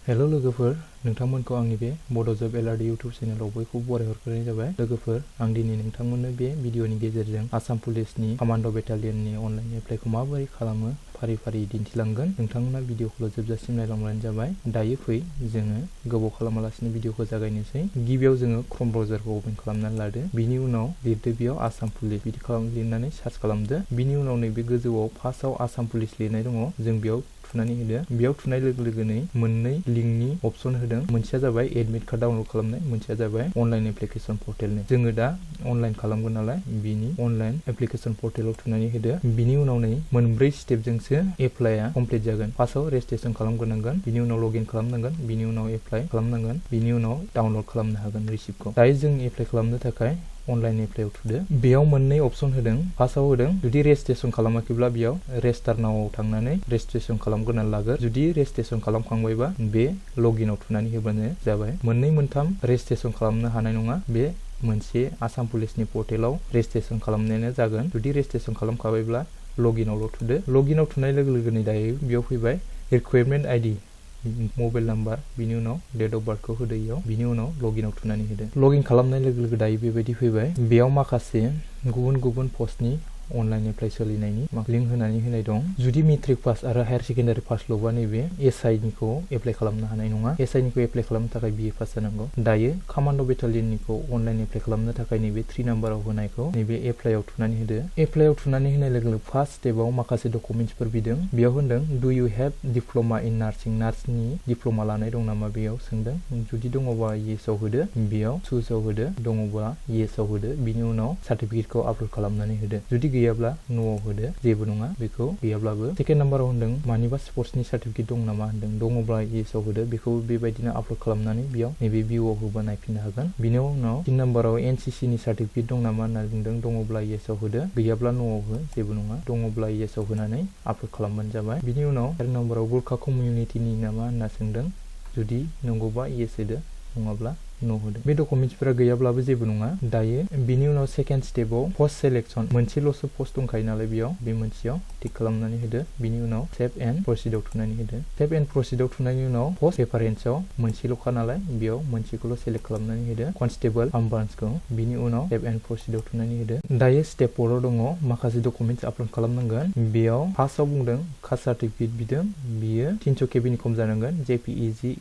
Hello लोगोफोर, नोंथांमोनखौ आंनि बे बड' जब एलआरडि इउटिउब चेनेलाव बयखौबो बरायहरग्रोनाय जाबाय। लोगोफोर, आं दिनै नोंथांमोननो बे भिडिअनि गेजेरजों आसाम पुलिसनि कमान्ड' बेटालियननि अनलाइन एप्लाइखौ माबोरै खालामो फारि फारि दिन्थिलांगोन। नोंथांमोना भिडिअखौ जोबजासिम नायलांबानो जाबाय। दायो फै जोङो गोबाव खालामालासिनो भिडिअखौ जागायनोसै। गिबियाव जोङो क्रम ब्राउजारखौ ओपन खालामनानै लादो। बिनि उनाव लिरदो बेयाव आसाम पुलिस बिदि लिरनानै सार्च खालामदो। बिनि उनाव नैबे गोजौआव फार्स्टआव आसाम पुलिस लिरनाय दङ, जों बेयाव थुनानै होदो। बेयाव थुनाय लोगो लोगोनो मोननै लिंकनि अपसन होदों। मोनसेया जाबाय एडमिट कार्ड डाउनलड खालामनाय, मोनसेया जाबाय अनलाइन एप्लिकेसन पर्टेलनि। जोङो दा अनलाइन खालामगोन नालाय बिनि अनलाइन एप्लिकेसन पर्टेलाव थुनानै होदो। बिनि उनाव नै मोनब्रै स्टेपजोंसो एप्लाइआ कमप्लिट जागोन। फार्स्टआव रेजिस्ट्रेसन खालामग्रोनांगोन, बिनि उनाव लगइन खालामनांगोन, बिनि उनाव एप्लाइ खालामनांगोन, बिनि उनाव डाउनलड खालामनो हागोन रिसिप्टखौ। दायो जों एप्लाइ खालामनो थाखाय अनलाइन एप्लाइआव थुदो। बेयाव मोननै अपसन होदों। फार्स्टआव होदों जुदि रेजिस्ट्रेसन खालामाखैब्ला बेयाव रेजिस्टार नावआव थांनानै रेजिस्ट्रेसन खालामग्रोनानै लागोन। जुदि रेजिस्ट्रेसन खालामखांबायबा बे लगइनआव थुनानै होबानो जाबाय। मोननै मोनथाम रेजिस्ट्रेसन खालामनो हानाय नङा। बे मोनसे आसाम पुलिसनि पर्टेलाव रेजिस्ट्रेसन खालामनायानो जागोन। जुदि रेजिस्ट्रेसन खालामखाबायब्ला लगइनआवल' थुदो। लगइनआव थुनाय लोगो लोगोनो दायो बेयाव फैबाय रिक्वायरमेन्ट आइडि, मबाइल नाम्बार, बिनि उनाव डेट अफ बार्थखौ होदो इयाव, बिनि उनाव लगइनआव थुनानै होदो। लगइन खालामनाय लोगो लोगो दायो बेबायदि फैबाय। बेयाव माखासे गुबुन गुबुन पस्टनि अनलाइन एप्लाइ सोलिनायनि लिंक होनानै होनाय दं। जुदि मेट्रिक पास आरो हायार सेकेन्डारि पासल'बा नैबे एसआइनिखौ एप्लाइ खालामनो हानाय नङा। एसआइनिखौ एप्लाइ खालामनो थाखाय बिए पास जानांगौ। दायो कमान्ड' बेटालियननिखौ अनलाइन एप्लाइ खालामनो थाखाय नैबे 3 नाम्बाराव होनायखौ नैबे एप्लाइआव थुनानै होदो। एप्लाइआव थुनानै होनाय लोगो लोगो फार्स्ट स्टेपआव माखासे डकुमेन्टसफोर बिदों। बेयाव होनदों do you have diploma in nursing, नार्सनि डिप्ल'मा लानाय दं नामा बेयाव सोंदों। जुदि दङबा येसआव होदो, बेयाव चुजआव होदो, दङबा येसआव होदो। बिनि उनाव सार्टिफिकेटखौ आपल'ड खालामनानै होदो। जुदि गैयाब्ला न'आव होदो, जेबो नङा बेखौ गैयाब्लाबो। सेकेन्ड नाम्बाराव होनदों मानिबा स्पर्ट्सनि सार्टिफिकेट दं नामा होनदों, दङब्ला येसआव होदो। बेखौ बेबायदिनो आपल'ड खालामनानै बेयाव नैबे भिउआव होबा नायफिननो हागोन। बिनि उनाव 3 नाम्बाराव एनसिसिनि सार्टिफिकेट दं नामा होनना बुंदों, दङब्ला येसआव होदो, गैयाब्ला न'आव हो, जेबो नङा। दङब्ला येसआव होनानै आपल'ड खालामबानो जाबाय। बिनि उनाव 4 नाम्बाराव गुरखा कमिउनिटिनि नामा होनना सोंदों, जुदि नंगौबा येस होदो, नङाब्ला न' होदो। बे डकुमेन्टसफोरा गैयाब्लाबो जेबो नङा। दायो बिनि उनाव सेकेन्ड स्टेपआव पस्ट सेलेक्सन, मोनसेल'सो पस्ट दंखायो नालाय बेयाव, बे मोनसेयाव टिक खालामनानै होदो। बिनि उनाव सेभ एन्ड प्रसिडआव थुनानै होदो। सेभ एन्ड प्रसिडआव थुनायनि उनाव पस्ट रेफारेन्सआव मोनसेल'खा नालाय बेयाव मोनसेखौल' सेलेक्ट खालामनानै होदो, कनस्टेबल आर्मब्रान्चखौ। बिनि उनाव सेभ एन्ड प्रसिडआव थुनानै होदो। दायो स्टेप 4आव दङ माखासे डकुमेन्टस आपल'ड खालामनांगोन। बेयाव फार्स्टआव बुंदों कास्ट सार्टिफिकेट बिदों, बियो 300 केबिनि खम जानांगोन,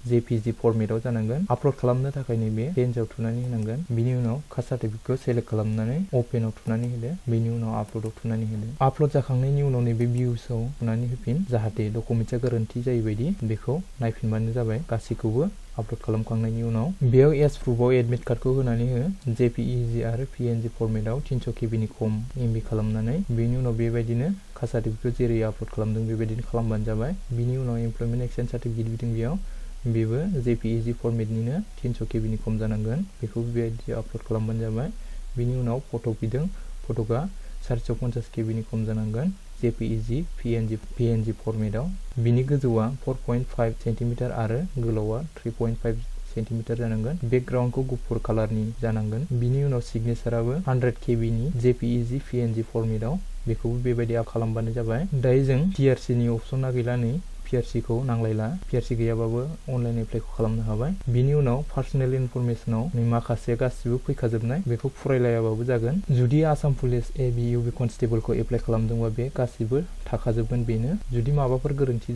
जेपिजि फरमेटआव जानांगोन। आपल'ड खालामनो थाखाय नैबे चेन्जआव थुनानै होनांगोन। बिनि उनाव कास्ट सार्टिफिकेटखौ सेलेक्ट खालामनानै अपेनआव थुनानै होदो। बिनि उनाव आपल'डआव थुनानै होदो। आपल'ड जाखांनायनि उनाव नैबे भिउसआव थुनानै होफिन, जाहाथे डकुमेन्टसा गोरोन्थि जायै बायदि बेखौ नायफिनबानो जाबाय गासैखौबो आपल'ड खालामखांनायनि उनाव। बेयाव एज प्रुफआव एडमिट कार्डखौ होनानै हो, जेपिइजि आरो पिएनजि फरमेटआव 300 केबिनि खम एमबि खालामनानै। बेनि उनाव बेबायदिनो कास्ट सार्टिफिकेटखौ जेरै आपल'ड खालामदों बेबायदिनो खालामबानो जाबाय। बिनि उनाव एमप्लयमेन्ट एक्सचेन्ज सार्टिफिकेट बिदों बेयाव, बेबो जेपिइजि फरमेटनिनो 300 केबिनि खम जानांगोन, बेखौ बेबायदि आपल'ड खालामबानो जाबाय। बिनि उनाव फट' बिदों, फट'आ 450 केबिनि खम जानांगोन, जेपिइजि पिएनजि फरमेटआव। बिनि गोजौआ 4.5 सेन्टिमिटार आरो गोलावआ 3.5 सेन्टिमिटार जानांगोन। बेकग्राउन्डखौ गुफुर कालारनि जानांगोन। बिनि उनाव सिगनेचाराबो 100 केबिनि जेपिइजि पिएनजि फरमेटआव, बेखौबो बेबायदि खालामबानो जाबाय। दायो जों पिआरसिनि अपसना गैला, नै पिआरसिखौ नांलायला। पिआरसि गैयाबाबो अनलाइन एप्लाइखौ खालामनो हाबाय। बिनि उनाव पार्सनेल इनफरमेसनाव माखासे गासिबो फैखाजोबनाय, बेखौ फरायलायाबाबो जागोन। जुदि आसाम पुलिस एबिइउबि कनस्टेबलखौ एप्लाइ खालामदोंबा बे गासिबो थाखाजोबगोन बेनो। जुदि माबाफोर गोरोन्थि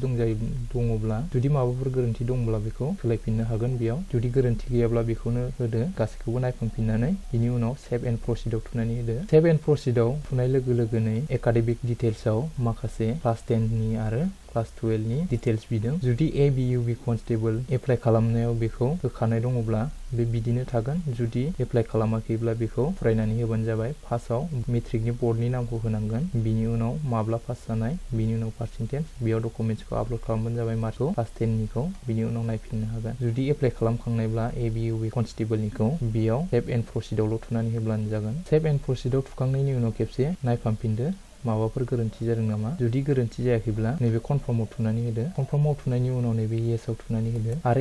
दङब्ला बेखौ सोलायफिननो हागोन बेयाव। जुदि गोरोन्थि गैयाब्ला बेखौनो होदो, गासैखौबो नायखांफिननानै। बिनि उनाव सेभ एन्ड प्रसिडआव थुनानै होदो। सेभ एन्ड प्रसिडआव थुनाय लोगो लोगोनो एकाडेमिक डिटेल्सआव माखासे क्लास 10नि आरो क्लास 12नि डिटेल्स बिदों। जुदि एबिइउबि कनस्टेबल एप्लाइ खालामनायाव बेखौ होखानाय दङब्ला बे बिदिनो थागोन। जुदि एप्लाइ खालामाखैब्ला बेखौ फरायनानै होबानो जाबाय। फार्स्टआव मेट्रिकनि बर्डनि नामखौ होनांगोन, बिनि उनाव माब्ला पास जानाय, बिनि उनाव पार्सेन्टेज, बेयाव डकुमेन्टसखौ आपल'ड खालामबानो जाबाय मार्कखौ, क्लास 10निखौ। बिनि उनाव नायफिननो हागोन। जुदि एप्लाइ खालामखांनायब्ला एबिइउबि कनस्टेबलनिखौ बेयाव सेभ एन्ड प्रसिडआवल' थुनानै होब्लानो जागोन। सेभ एन्ड प्रसिडआव थुखांनायनि उनाव खेबसे नायफामफिनदो माबाफोर गोरोन्थि जादों नामा। जुदि गोरोन्थि जायाखैब्ला नैबे कनफार्मआव थुनानै होदो। कनफार्मआव थुनायनि उनाव नैबे येसआव थुनानै होदो आरो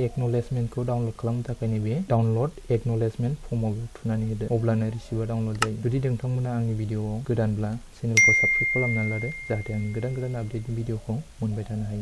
एक्न'लेजमेन्टखौ डाउनलड खालामनो थाखाय नैबे डाउनलड एक्न'लेजमेन्ट फर्मआव थुनानै होदो। अब्लानो रिसिप्टआ डाउनलड जायो। जुदि नोंथांमोना आंनि भिडिअआव गोदानब्ला चेनेलखौ साबस्क्राइब खालामनानै लादो, जाहाथे आं गोदान अपडेट भिडिअखौ मोनबाय थानो हायो।